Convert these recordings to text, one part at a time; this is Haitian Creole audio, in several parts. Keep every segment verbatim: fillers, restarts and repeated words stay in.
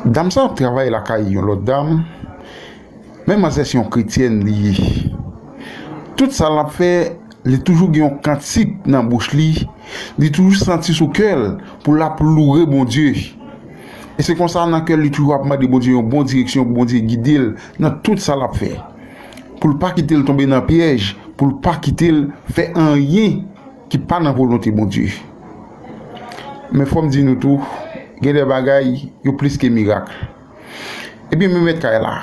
Dam sa ap travay lakay yon lòt dam, men manzè se yon kretyèn li ye. Tout sa l ap fè, li toujou gen yon kantik nan bouch li, li toujou santi sou kè l pou l ap loure Bondye. E se konsa nan kè l, li toujou ap mande Bondye yon bon direksyon, pou Bondye gide l nan tout sa l ap fè. Pou l pa kite l tonbe nan pyèj, pou l pa kite l fè anyen ki pa nan volonte Bondye. Men fò m di nou tou, gen de bagay, yo plis ke mirak. Ebyen, men mèt kay la.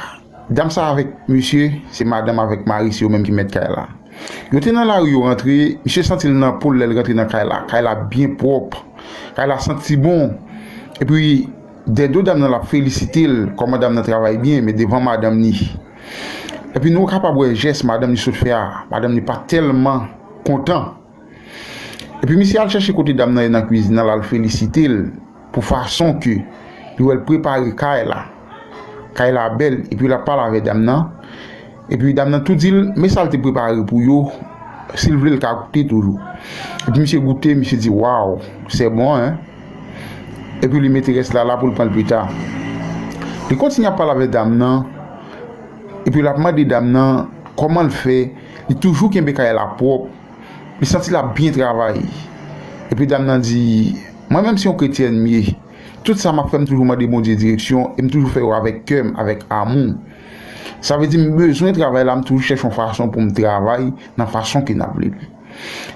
Dam sa avèk misye, se madanm avèk mari, se yo menm ki mèt kay la. Yo te nan lari, yo rantre, misye santi l nan po l lè l rantre nan kay la. Kay la byen pwòp. Kay la santi bon. Epi, dèdo dam nan l ap felisite l, kòman dam nan travay byen, men devan madanm ni. Epi nou kapab wè jès madanm ni sot fè a. Madanm ni pa tèlman kontan. Epi misye al chèche kote dam nan ye nan kwizin nan, l al felisite l pou fason ke li wè l prepare kay la. Kay la bèl, epi l ap pale avè dam nan. Epi dam nan tou di l, men sa l te prepare pou yo, si l vle l ka goute toujou. Epi misye goute, misye di, waw, c'est bon, hein? Epi li mete rès la la pou l pran l pita. Li kontinye ap pale avè dam nan, epi l ap mande dam nan kòman l fè, li toujou kenbe kay la pwòp, li santi l ap byen travay. Epi dam nan di, mwen menm se yon kretyèn m ye. Tout sa m ap fè, m toujou mande Bondye direksyon e m toujou fè yo avèk kè m, avèk amou. Sa vle di m bezwen travay la, m toujou chèche yon fason pou m travay nan fason ke n ap vle l.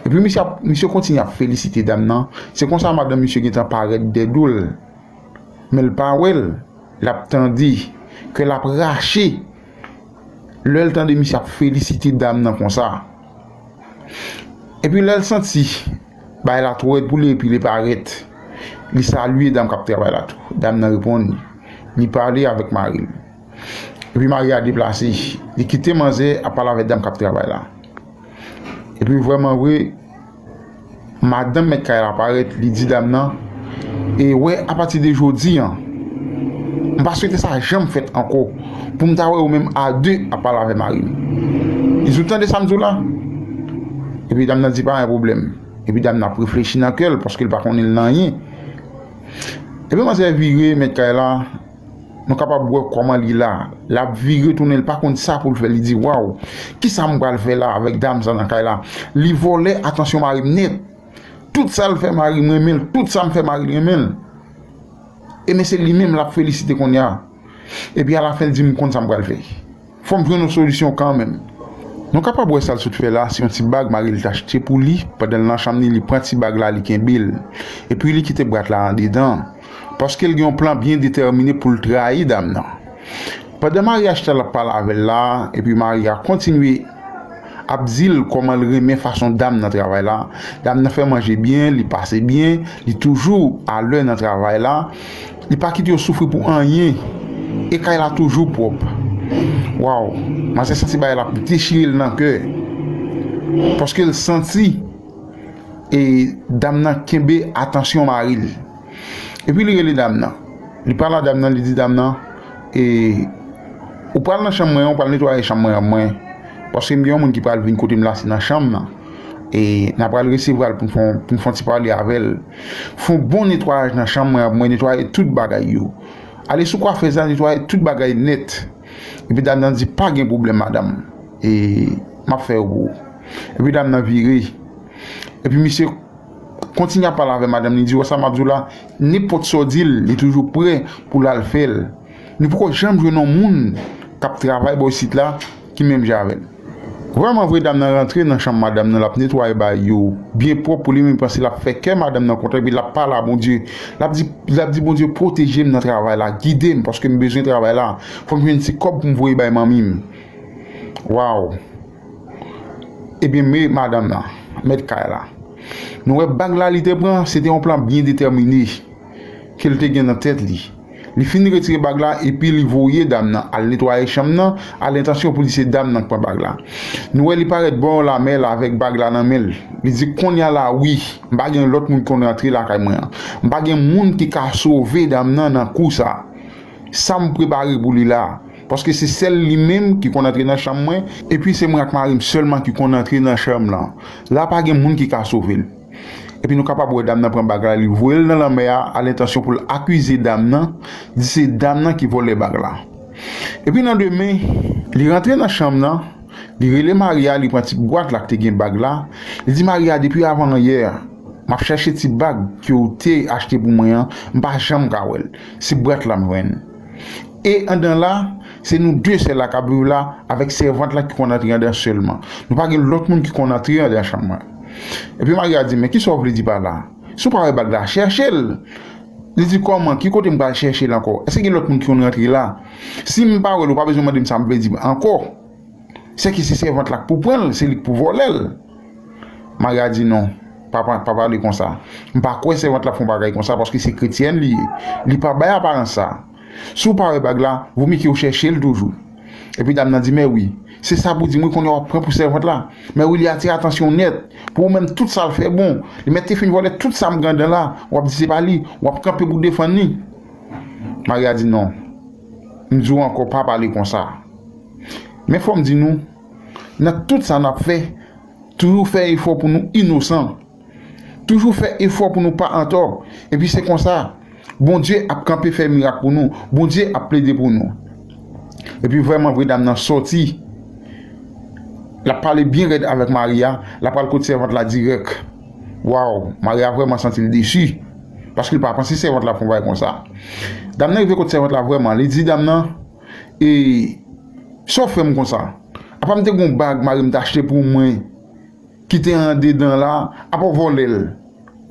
Epi misye ap, misye kontinye ap felisite dam nan. Se konsa madanm misye gentan parèt dèdo l. Men l pa wè l. L ap tande. Kè l ap rache. Lè l tande misye ap felisite dam nan konsa. Epi lè l santi bagay la twò rèd pou li epi li parèt, li salye dam k ap travay la tou. Dam nan reponn li. Li pale avèk mari l. Epi mari a deplase. Li kite manzè ap pale avèk dam k ap travay la. Epi vrèman vre, madanm mèt kay la parèt, li di dam nan, e wè, apati de jodi an, m pa swete sa janm fèt ankò, pou m ta wè ou menm a de ap pale avè mari m. Li di, ou tande sa m di w la? Epi dam nan di, pa gen pwoblèm. Epi dam nan ap reflechi nan kè l, paske l pa konnen l nan anyen. Epi manzè vire mèt kay la, nou kapab wè kòman li la. L ap vire tounen, l pa konn sa pou l fè. Li di, waw, kisa m pral fè la avèk dam sa nan kay la? Li vòlè atansyon mari m nèt. Tout sa l fè mari m renmen l, tout sa m fè mari l renmen l. Ebyen se li menm l ap felisite kounye a. Epi alafen l di m konn sa m pral fè. Fò m jwenn yon solisyon kanmenm. Nou kapab wè sa l sot fè la, se yon ti bag mari l t achte pou li, pandan l nan chanm ni, li pran ti bag la, li kenbe l. Epi li kite bwat la andedan. Paske l gen yon plan byen detèmine pou l trayi dam nan. Pandan maryaj ta l ap pale avè l la, epi mari a kontinye ap di l kòman l renmen fason dam nan travay la. Dam nan fè manje byen, li pase byen, li toujou alè nan travay la. Li pa kite yo soufri pou anyen. E kay la toujou pwòp. Waw, manzè santi bagay la ap dechire l nan kè. Paske l santi e dam nan kenbe atansyon mari l. Epi li rele dam nan. Li pale a dam nan, li di dam nan, e, ou pral nan chanm mwen an, ou pral netwaye chanm mwen an pou mwen. Paske m gen yon moun ki pral vin kote m la, se nan chanm nan. E n a pral resevwa l pou n fè, pou n fè yon ti pale avè l. Fè yon bon netwayaj nan chanm mwen an pou mwen, netwaye tout bagay yo. Ale sou kwafèz la, netwaye tout bagay nèt. Epi dam nan di, pa gen pwoblèm, madanm. E m ap fè yo pou ou. Epi dam nan vire. Epi misye kontinye ap pale avè madanm li, di, wè sa m ap di w la, nenpòt sa w di l, li toujou prè pou l al fè l. Nou poko janm jwenn yon moun k ap travay bò isit la ki menm jan avè l. Vrèman vre, dam nan rantre nan chanm madanm nan, l ap netwaye bagay yo byen pwòp pou li menm, li panse l ap fè kè madanm nan kontan, epi l ap pale a Bondye. L ap di, l ap di, Bondye, pwoteje m nan travay la, gide m, paske m bezwen travay la. Fò m jwenn ti kòb pou m voye bay manmi m. Waw! Ebyen, men madanm nan, mèt kay la. Nou wè bag la li te pran, se te yon plan byen detèmine ke l te gen nan tèt li. Li fin retire bag la epi li voye dam nan al netwaye chanm nan, a lentansyon pou di se dam nan k pran bag la. Nou wè li parèt bò yon lamèl avèk bag la nan men l. Li di, kounye a la, wi, m pa gen lòt moun ki konn rantre lakay mwen an. M pa gen moun ki ka sove dam nan nan kou sa. Sa m prepare pou li la. Paske se sèl li menm ki konn antre nan chanm mwen, epi se mwen ak mari m sèlman ki konn antre nan chanm lan. La pa gen moun ki ka sove l. Epi nou kapab wè dam nan pran bag la, li voye l nan lanmè a, a lentansyon pou l akize dam nan, di se dam nan ki vòlè bag la. Epi nan demen, li rantre nan chanm nan, li rele Maria, li pran ti bwat la ki te gen bag la, li di Maria, depi avan yè, m ap chèche ti bag ke w te achte pou mwen an, m pa janm ka wè l. Se bwat la m jwenn. E andan la, se nou de sèl la k ap viv la, avèk sèvant la ki konn antre andan sèlman. Nou pa gen lòt moun ki konn antre andan chanm mwen. Epi Maria di, men kisa w vle di pa la? Si w pa wè bag la, chèche l. Li di, kòman? Ki kote m pral chèche l ankò? Èske gen lòt moun ki konn rantre la? Si m pa wè l, ou pa bezwen mande m sa m vle di ankò. Sèke se sèvant la k pou pran l, se li k pou vòlè l. Maria di, non, pa, pa, pa pale konsa. M pa kwè sèvant la fè yon bagay konsa, paske se kretyèn li ye. Li pa bay aparans sa. Si w pa wè bag la, vomye ke w chèche l toujou. Epi dam nan di, mè wi, se sa pou di m wi, kounye a w ap pran pou sèvant la. Mè wi, li atire atansyon w nèt. Pou ou menm, tout sa l fè bon. Li mèt te fin vòlè tout sa m gen andan la. W ap di se pa li. W ap kanpe pou defann li. Maria di, non. M di w ankò, pa pale konsa. Men fò m di nou, nan tout sa n ap fè, toujou fè efò pou nou inosan. Toujou fè efò pou nou pa antò. Epi se konsa, Bondye ap kanpe fè mirak pou nou. Bondye ap plede pou nou. Epi vrèman vre dam nan sòti. L ap pale byen rèd avèk Maria. L ap pral kot sèvant la dirèk. Waw, Maria vrèman santi l desi. Paske l pa panse sèvant la fè yon bagay konsa. Dam nan rive kot sèvant la vrèman. Li di dam nan, e, sa w fè m konsa? Apa m te gen yon bag mari m te achte pou mwen ki te andedan la, apa w vòlè l?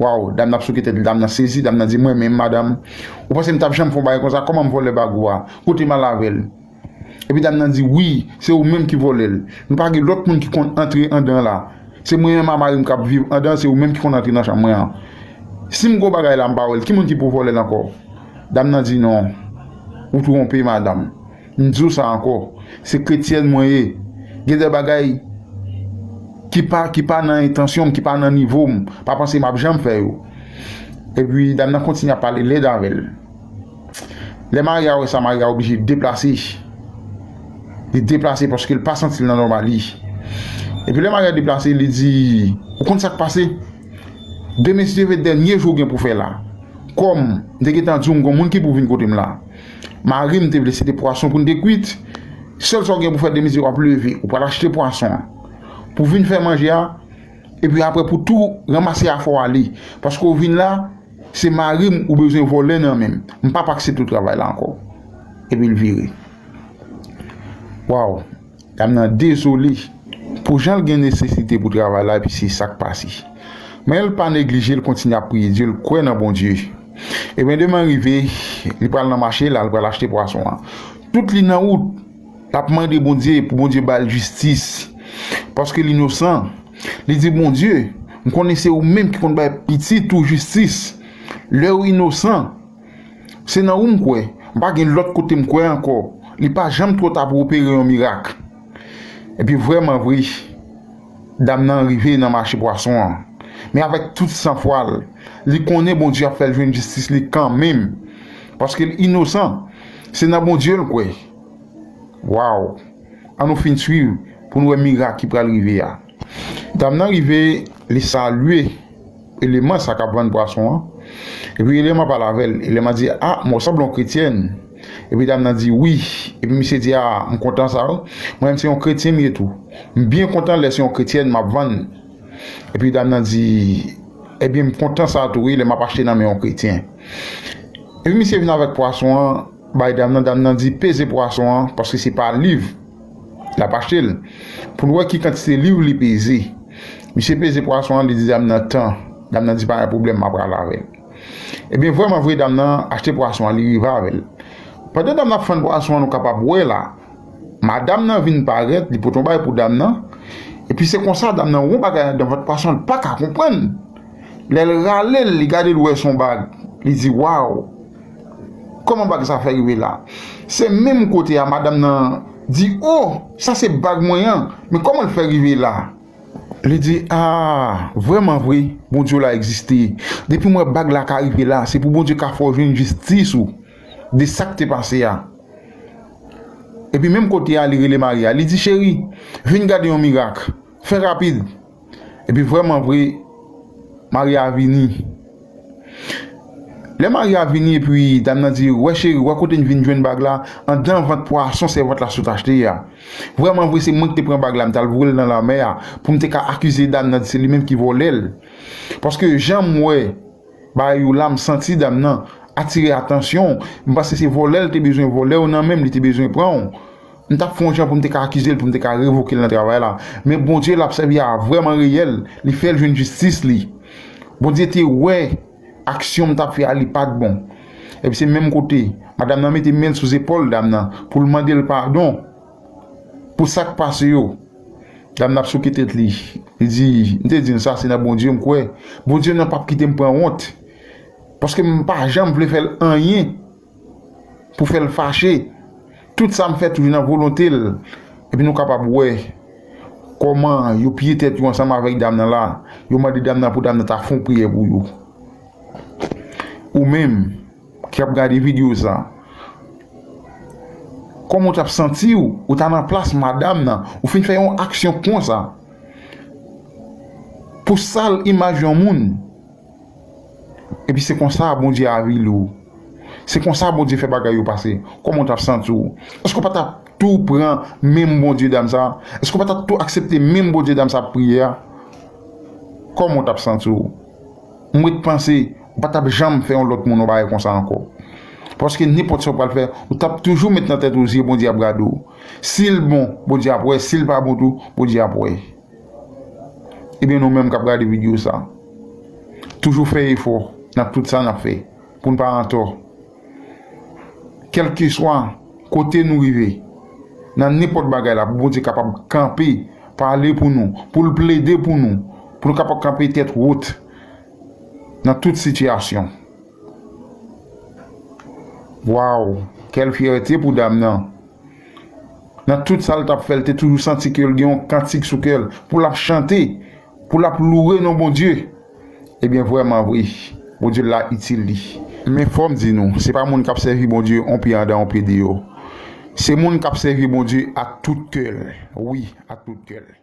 Waw, dam nan ap souke tèt li, dam nan sezi, dam nan di, mwen menm, madanm, ou panse m t ap janm fè yon bagay konsa? Kòman m vòlè bag ou a? Kote m al avè l? Epi dam nan di, wi, se ou menm ki vòlè l. Nou pa gen lòt moun ki konn antre andan la. Se mwen menm a mari m k ap viv andan, se ou menm ki konn antre nan chanm mwen an. Si m gen yon bagay la, m pa wè l, ki moun ki pou vòlè l ankò? Dam nan di, non, ou twonpe, madanm. M di w sa ankò, se kretyèn mwen ye. Gen de bagay ki pa, ki pa nan entansyon m, ki pa nan nivo m, pa panse m ap janm fè yo. Epi dam nan kontinye ap pale lèd avè l. Lè Maria wè sa, Maria oblije deplase. Li deplase paske l pa santi l nan nòmal li. Epi lè Maria deplase, li di, ou konn sa k pase? Demen, si Dye vle, dènye jou w gen pou fè la. Kòm m te gentan di w, m gen yon moun ki pou vin kote m la. Mari m te vle se te pwason pou n te kwit. Sèl sa w gen pou fè demen, se w ap leve, ou pral achte pwason an. Pou vin fè manje a, epi apre pou tou ranmase afè w ale. Paske w vin la, se mari m ou bezwen vòlè nan men m. M p ap aksepte w travay la ankò. Epi l vire. Waw. Dam nan dezole pou jan l gen nesesite pou travay la, epi se sa k pase. Men l pa neglije, l kontinye ap priye Dye, l kwè nan Bondye. Ebyen, demen rive, li pral nan mache la, li pral achte pwason an. Tout li nan wout, l ap mande Bondye pou Bondye ba l jistis. Paske l inosan. Li di, Bondye, m konnen se ou menm ki konn bay pitit ou jistis. Lè w inosan, se nan ou m kwè. M pa gen lòt kote m kwè ankò. Li pa janm twò ta pou opere yon mirak. Epi vrèman vre, dam nan rive nan mache pwason an. Men avèk tout sanfwa l, li konnen Bondye ap fè l jwenn jistis li kanmenm. Paske l inosan. Se nan Bondye l kwè. Waw! An nou fin swiv pou n wè mirak ki pral rive a. Dam nan rive, li salye eleman sa k ap vann pwason an. Epi eleman pale avè l. Eleman di, a, mwen w sanble yon kretyèn. Epi dam nan di, wi. Epi misye di, a, m kontan sa wi. Mwen menm se yon kretyen m ye tou. M byen kontan lè se yon kretyèn m ap vann. Epi dam nan di, ebyen m kontan sa tou wi, lè m ap achte nan men yon kretyen. Epi misye vin avèk pwason an, bay dam nan, dam nan di, peze pwason an, paske se pa liv l ap achte l. Pou n wè ki kantite liv li peze. Misye peze pwason an, li di dam nan, tan. Dam nan di, pa gen pwoblèm, m ap pral avè l. Ebyen, vrèman vre, dam nan achte pwason an, li rive avè l. Pandan dam nan ap fann pwason an, nou kapab wè la, madanm nan vin parèt, li pote yon bagay pou dam nan. Epi se konsa, dam nan wè yon bagay anndan vant pwason an, li pa ka konprann. Lè l rale l, li gade l wè se yon bag. Li di, waw! Kòman bag sa fè rive la? Se menm kote a, madanm nan di, o, sa se bag mwen an, men kòman l fè rive la? Li di, a, vrèman vre, Bondye w la egziste. Depi m wè bag la ka rive la, se pou Bondye ka fè w jwenn jistis ou de sa k te pase a. Epi menm kote a, li rele mari a. Li di, cheri, vin gade yon mirak. Fè rapid. Epi vrèman vre, Mari a vini. Lè mari a vini epi dam nan di, "Wè cheri, wè kote n vin jwenn bag la, anndan vant pwason sèvant la sot achte a. Vrèman vre, se mwen ki te pran bag la, m t al voye l nan lanmè a, pou m te ka akize dam nan, di se li menm ki vòlè l. Paske jan m wè bagay yo la, m santi dam nan atire atansyon. M panse se vòlè l te bezwen vòlè w nan men m, li te bezwen pran w. M t ap fè yon jan pou m te ka akize l, pou m te ka revoke l nan travay la. Men Bondye l ap sèvi a vrèman reyèl, li fè l jwenn jistis li. Bondye te wè aksyon m t ap fè a, li pa t bon." Epi se menm kote, madanm nan mete men l sou zepòl dam nan pou l mande l padon pou sa k pase yo. Dam nan ap souke tèt li. Li di, "M te di n sa, se nan Bondye m kwè. Bondye nan p ap kite m pran wont. Paske m pa janm vle fè l anyen pou fè l fache. Tout sa m fè toujou nan volonte l." Epi nou kapab wè kòman yo piye tèt yo ansanm avèk dam nan la. Yo mande dam nan pou dam nan ta fè yon priyè pou yo. Ou menm ki ap gade videyo sa, kòman w t ap santi w? Ou ta nan plas madanm nan, ou fin fè yon aksyon konsa pou sal imaj yon moun. Epi se konsa Bondye avili w. Se konsa Bondye fè bagay yo pase. Kòman w t ap santi w? Èske w pa t ap tou pran menm Bondye dam sa? Èske w pa t ap tou aksepte menm Bondye dam sa ap priye a? Kòman w t ap santi w? M ret panse ou pa t ap janm fè yon lòt moun yon bagay konsa ankò. Paske nenpòt sa w pral fè, ou t ap toujou met nan tèt ou zye Bondye ap gade w. Si l bon, Bondye ap wè, si l pa bon tou, Bondye ap wè. Ebyen nou menm k ap gade videyo sa, toujou fè efò nan tout sa n ap fè pou n pa antò. Kèlkeswa kote nou rive, nan nenpòt bagay la, pou Bondye kapab kanpe, pale pou nou, pou l plede pou nou, pou nou kapab kanpe tèt wot nan tout sitiyasyon. Waw, kèl fyète pou dam nan. Nan tout sa l t ap fè, l te toujou santi ke l gen yon kantik sou kè l, pou l ap chante, pou l ap loure non Bondye. Ebyen, vrèman vre, Bondye la itil li. Men fò m di nou, se pa moun k ap sèvi Bondye on pye anndan, on pye deyò. Se moun k ap sèvi Bondye ak tout kè l. Wi, ak tout kè l.